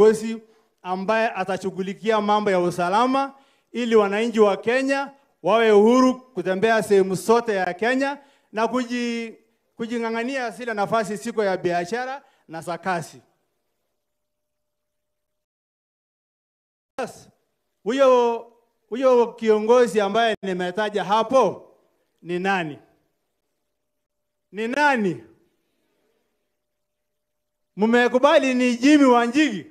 kiongozi ambaye atashughulikia mambo ya usalama ili wananchi wa Kenya wawe uhuru kutembea sehemu zote ya Kenya na kujing'ang'ania zile nafasi siko ya biashara na za kazi. Huyo kiongozi ambaye nimetaja hapo ni nani? Ni nani? Mmekubali ni Jimmy Wanjigi?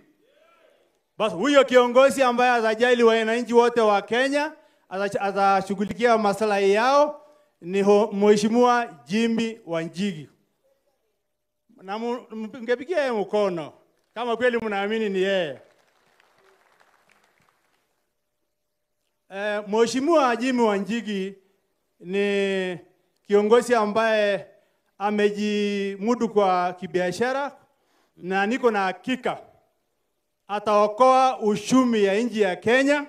Basi huyo kiongozi ambaye atajali wananchi wote wa Kenya, atashughulikia maslahi yao ni Mheshimiwa Jimmy Wanjigi. Na mngepigia yeye mkono kama kweli mnaamini ni yeye. Mheshimiwa Jimmy Wanjigi ni kiongozi ambaye amejimudu kwa kibiashara, na niko na hakika ataokoa uchumi ya nchi ya Kenya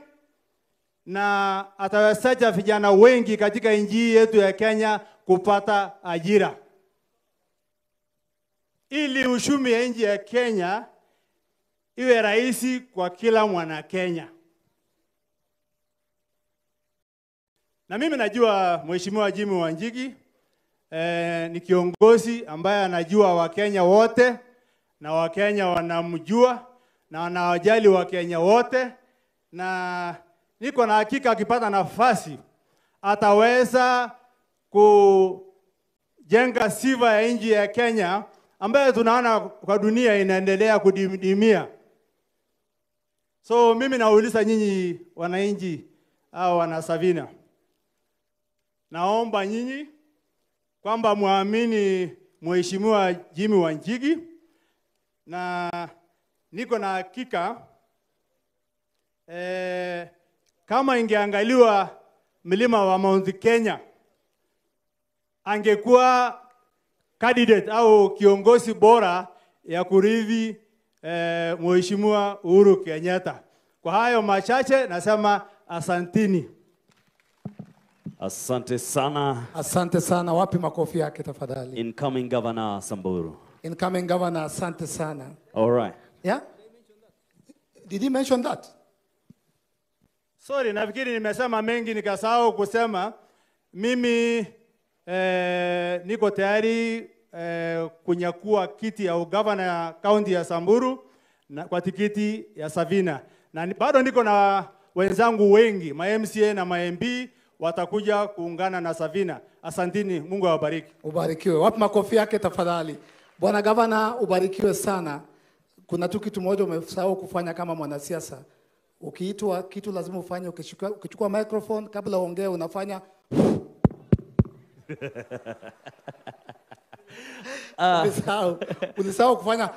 na atawezesha vijana wengi katika nchi yetu ya Kenya kupata ajira, ili uchumi ya nchi ya Kenya iwe rahisi kwa kila mwana Kenya. Na mimi najua Mheshimiwa Jimmy Wanjigi ni kiongozi ambaye anajua Wakenya wote, na Wakenya wanamjua na wanawajali Wakenya wote, na niko na hakika akipata nafasi ataweza kujenga sifa ya nchi ya Kenya ambayo tunaona kwa dunia inaendelea kudidimia. So mimi nauliza nyinyi wananchi au wana Savina, naomba nyinyi kwamba muamini Mheshimiwa Jimmy Wanjigi, na niko na hakika kama ingeangaliwa mlima wa Mount Kenya angekuwa candidate au kiongozi bora ya kurithi Mheshimiwa Uhuru Kenyatta. Kwa hayo machache nasema asantini. Asante sana. Asante sana. Wapi makofi yake tafadhali? Incoming Governor Samburu. Incoming Governor, asante sana. All right. Yeah? Did he mention that? Sorry, nafikiri nimesema mengi nikasahau kusema mimi niko tayari kunyakua kiti ya ugavana ya kaunti ya Samburu na kwa tikiti ya Savina. Na bado niko na wenzangu wengi, ma MCA na ma MB watakuja kuungana na Savina. Asantini, Mungu awabariki. Ubarikiwe. Wapi makofi yake tafadhali? Bwana Gavana, ubarikiwe sana. Kuna tu kitu moja umesahau kufanya kama mwanasiasa. Ukiitwa kitu lazima ufanye, ukichukua microphone kabla uongee unafanya Ulisahau kufanya.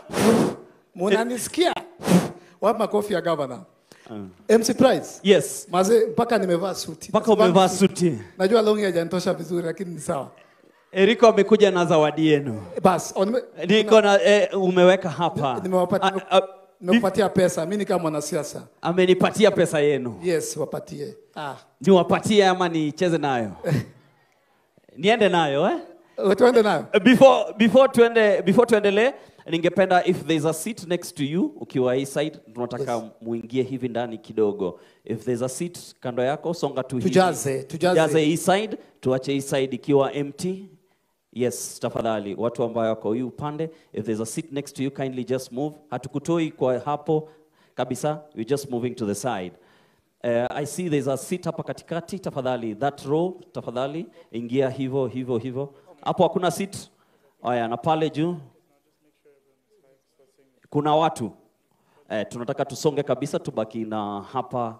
Mnanisikia? Wapi makofi ya Governor? MC Price. Yes. Maze mpaka nimevaa suti. Mpaka umevaa suti. Najua longi haijanitosha vizuri lakini ni sawa. Eriko amekuja na zawadi yenu. Bas, niko na umeweka hapa. Nimewapatia pesa, mimi ni kama mwanasiasa. Amenipatia pesa yenu. Yes, wapatie. Niwapatie ama nicheze nayo? Niende nayo eh? Tuende nayo. Before tuendelee, ningependa if there's a seat next to you, ukiwa hii side, tunataka yes, muingie hivi ndani kidogo. If there's a seat kando yako, songa tu hivi. Tujaze hii side, tuache hii side ikiwa empty. Yes, tafadhali, watu ambao wako hii upande, if there's a seat next to you, kindly just move. Hatukutoi kwa hapo kabisa, we're just moving to the side. I see there's a seat hapa katikati, tafadhali, that row, tafadhali, ingia hivo, hivo, hivo. Hapo hakuna seat. Aya, na pale juu kuna watu. Tunataka tusonge kabisa, tubaki na hapa,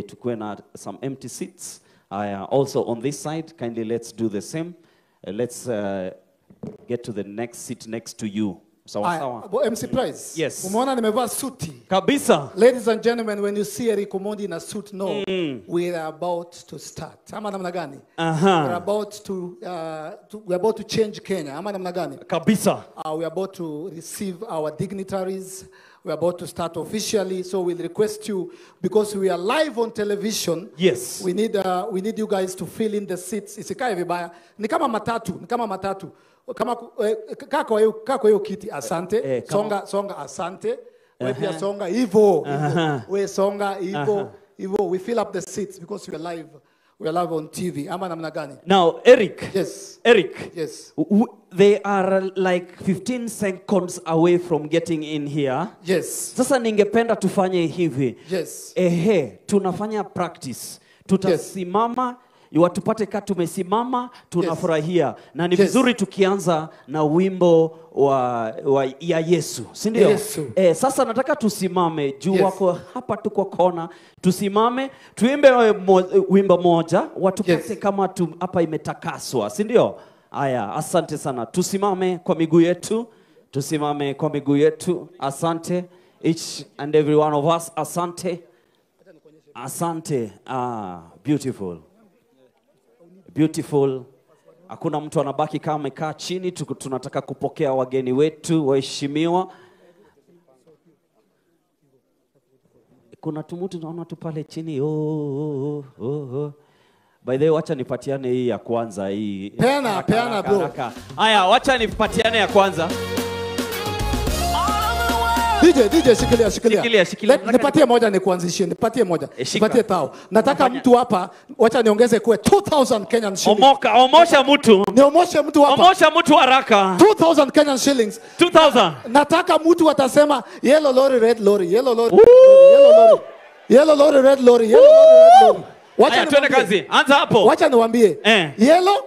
tukue na some empty seats. Aya, also on this side, kindly let's do the same. Let's get to the next seat next to you. Sawa sawa. MC Price. Yes. Umeona nimevaa suti. Kabisa. Ladies and gentlemen, when you see Eric Omondi in a suit, no, we are about to start. Ama namna gani? We're about to we're about to change Kenya. Ama namna gani? Kabisa. We are about to receive our dignitaries. We are about to start officially, so we'll request you, because we are live on television. Yes. We need you guys to fill in the seats. Isikae vibaya. Ni kama matatu, ni kama matatu. Kama kaa kwa hiyo kiti, asante. Songa, songa, asante. Wewe pia songa hivyo. Wewe songa hivyo. Hivyo we fill up the seats because we are live. We are live on TV. Ama namna gani? Now, Eric. Yes. Eric. Yes. They are like 15 seconds away from getting in here. Yes. Sasa ningependa tufanye hivi. Yes. Ehe, tunafanya practice. Tutasimama, watupate ka tumesimama, tunafurahia. Yes. Na ni vizuri tukianza na wimbo wa ya Yesu, si ndio? Yesu. Sasa nataka tusimame juu wako hapa tu kwa kona, tusimame, tuimbe wimbo moja, watupate kama hapa imetakaswa, si ndio? Aya, asante sana. Tusimame kwa miguu yetu. Tusimame kwa miguu yetu. Asante. Each and every one of us, asante. Asante. Ah, beautiful. Beautiful. Hakuna mtu anabaki kama amekaa chini. Tunataka kupokea wageni wetu waheshimiwa. Kuna tumutu naona tu pale chini. Oh, oh, oh. By the way, wacha nipatiane hii ya kwanza hii. Peana, peana bro. Aya, wacha nipatiane ya kwanza. DJ, shikilia, shikilia. Shikilia, shikilia. Nipatie moja nikuanzishie, nipatie moja. Nipatie tao. Nataka mtu hapa, wacha niongeze kuwe 2000 Kenyan shillings. Omoka, omosha mtu. Niomoshe mtu hapa. Omosha mtu haraka. 2000 Kenyan shillings. 2000. Nataka mtu atasema yellow lorry, red lorry, yellow lorry, yellow lorry. Yellow lorry, red lorry, yellow lorry, red lorry. Wacha tuende kazi. Anza hapo. Wacha niwaambie. Yellow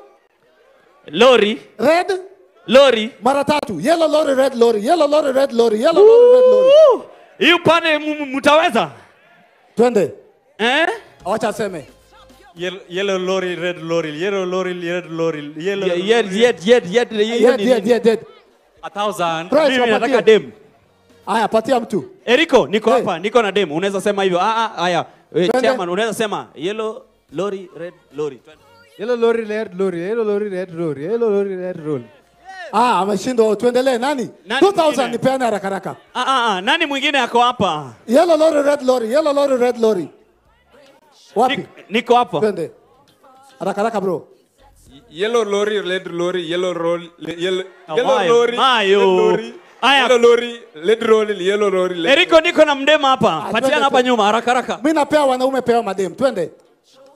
lorry, red lorry. Mara tatu. Yellow lorry, red lorry, yellow lorry, red lorry, yellow lorry, red lorry. Hiyo pande mtaweza? Twende. Wacha aseme. Yellow lorry, red lorry, yellow lorry, red lorry, yellow. Yed. 1000. Mimi nataka dem. Aya, patia mtu. Eriko, niko hapa, niko na dem. Unaweza sema hivyo. Aya. Chairman, unaweza sema yellow lorry, red lorry. Yellow lorry, red lorry, yellow lorry, red lorry, yellow lorry, red lorry. Ah, ameshindwa. Tuendelee nani? 2000 nipeane haraka haraka. Nani mwingine ako hapa? Yellow lorry, red lorry, yellow lorry, red lorry. Wapi? Niko hapa. Twende. Haraka haraka bro. Yellow lorry, red lorry, yellow lorry, yellow lorry, red lorry. Yellow lorry, red lorry, yellow lorry. Eriko, niko na mdema hapa. Patiana hapa nyuma haraka haraka. Mimi napea wanaume, pea madem. Twende.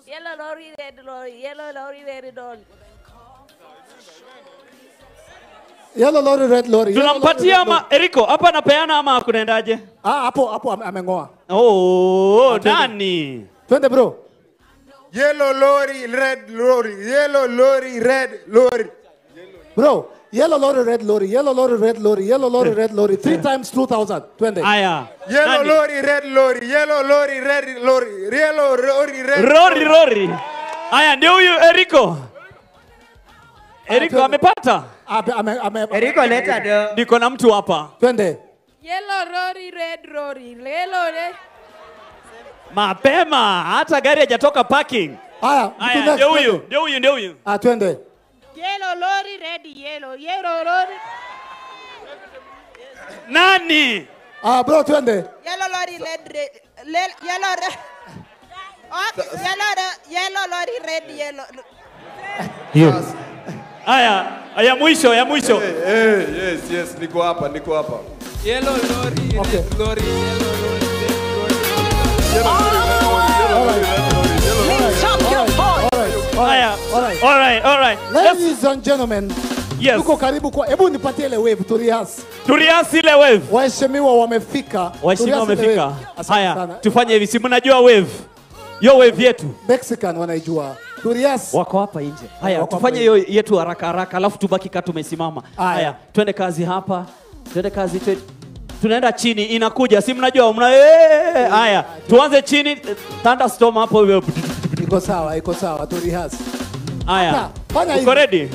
Yellow lorry, red lorry, yellow lorry, red lorry. Yellow lorry, red lorry. Tunampatia ama Eriko hapa napeana ama kunaendaje? Ah, hapo hapo amengoa. Oh, nani? Twende bro. Yellow lorry, red lorry, yellow lorry, red lorry. Bro, yellow lorry, red lorry, yellow lorry, red lorry, yellow lorry, red lorry. 3 times 2000. Twende. Aya. Yellow lorry, red lorry, yellow lorry, red lorry, yellow lorry, red lorry, lorry. Aya, ndio huyu Eriko. Eriko amepata? Eriko leta do. Niko na mtu hapa. Twende. Yellow lorry, red lorry, yellow red. Mapema, hata gari hajatoka parking. Aya, ndio huyu, ndio huyu, ndio huyu. Ah, twende. Yellow lorry, red yellow, yellow lorry. Nani? Ah, bro, twende. Yellow lorry, red, red, yellow red. Okay, yellow lorry, red yellow. Yes. Aya, aya mwisho, ya mwisho. Yes, yes, niko hapa, niko hapa. Yellow lorry, red lorry, yellow lorry, red lorry. All right, all right. Ladies and gentlemen, yes. Tuko karibu kwa, hebu nipatie ile wave turias. Turias ile wave. Waheshimiwa wamefika. Waheshimiwa wamefika. Haya, tufanye hivi. Si mnajua wave. Yo wave yetu. Mexican wanaijua. Turias. Wako hapa nje. Haya, tufanye hiyo yetu haraka haraka alafu tubaki kama tumesimama. Haya, twende kazi hapa. Twende kazi tunaenda chini inakuja. Si mnajua mna haya, tuanze chini thunderstorm hapo. Iko sawa, iko sawa, turihas. Haya. Uko ready?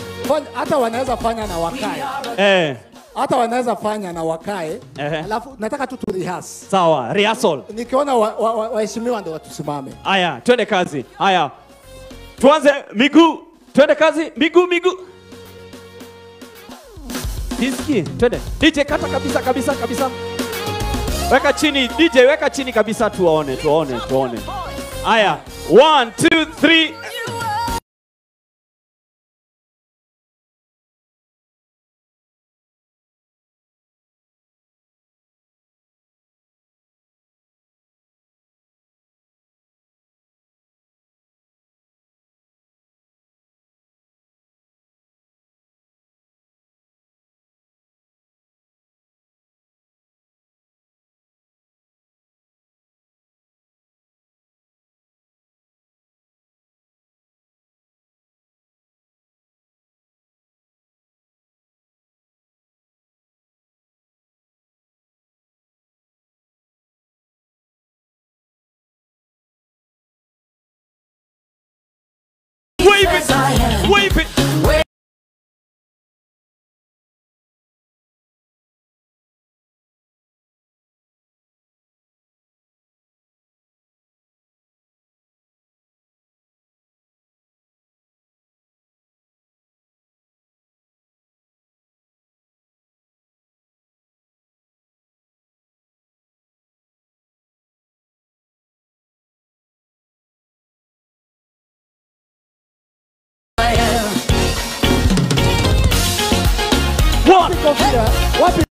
Hata wanaweza fanya na wakae. Hata wanaweza fanya na wakae. Alafu nataka tu turihas. Sawa, rehearsal. Nikiona waheshimiwa ndio watusimame. Haya, twende kazi. Haya. Tuanze miguu. Twende kazi, miguu miguu. Diski, twende. DJ kata kabisa kabisa kabisa. Weka chini, DJ weka chini kabisa tuone, tuone, tuone. Haya, 1 2 3. makofi ya wapi?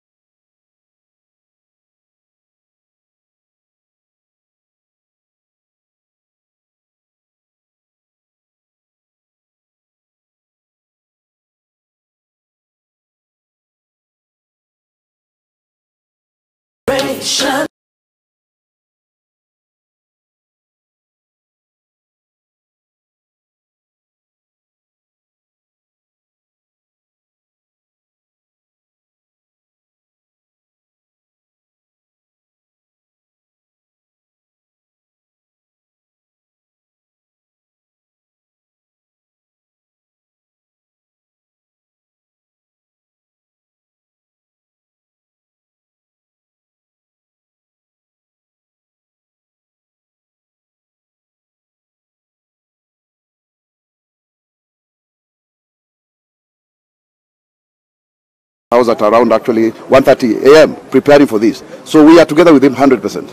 House at around actually 1:30 a.m. preparing for this. So we are together with him 100%.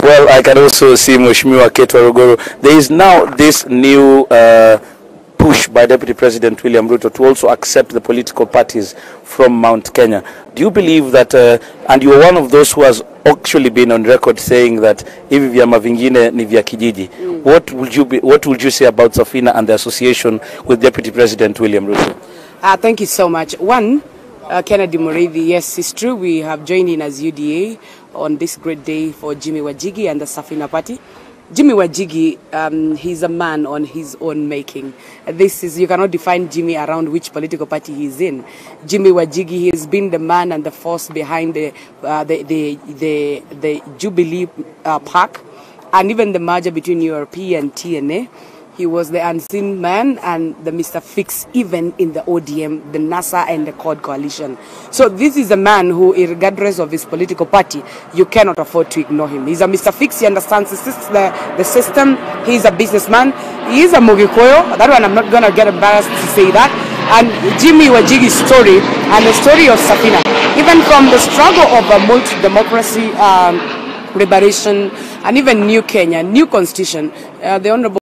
Well, I can also see Mheshimiwa Kate Waruguru. There is now this new push by Deputy President William Ruto to also accept the political parties from Mount Kenya. Do you believe that, and you are one of those who has actually been on record saying that hivi vyama vingine ni vya kijiji. What would you say about Safina and the association with Deputy President William Ruto? Thank you so much. One, Kennedy Murithi, yes, it's true. We have joined in as UDA on this great day for Jimmy Wanjigi and the Safina Party. Jimmy Wanjigi, he's a man on his own making. This is, you cannot define Jimmy around which political party he's in. Jimmy Wanjigi, he has been the man and the force behind the Jubilee Park, and even the merger between URP and TNA. He was the unseen man and the Mr. Fix, even in the ODM, the NASA and the CORD coalition. So this is a man who, regardless of his political party, you cannot afford to ignore him. He's a Mr. Fix. He understands the system. He's a businessman. He is a Mugikuyu. That one, I'm not going to get embarrassed to say that. And Jimmy Wanjigi's story and the story of Safina, even from the struggle of a multi-democracy, liberation, and even new Kenya, new constitution, the Honorable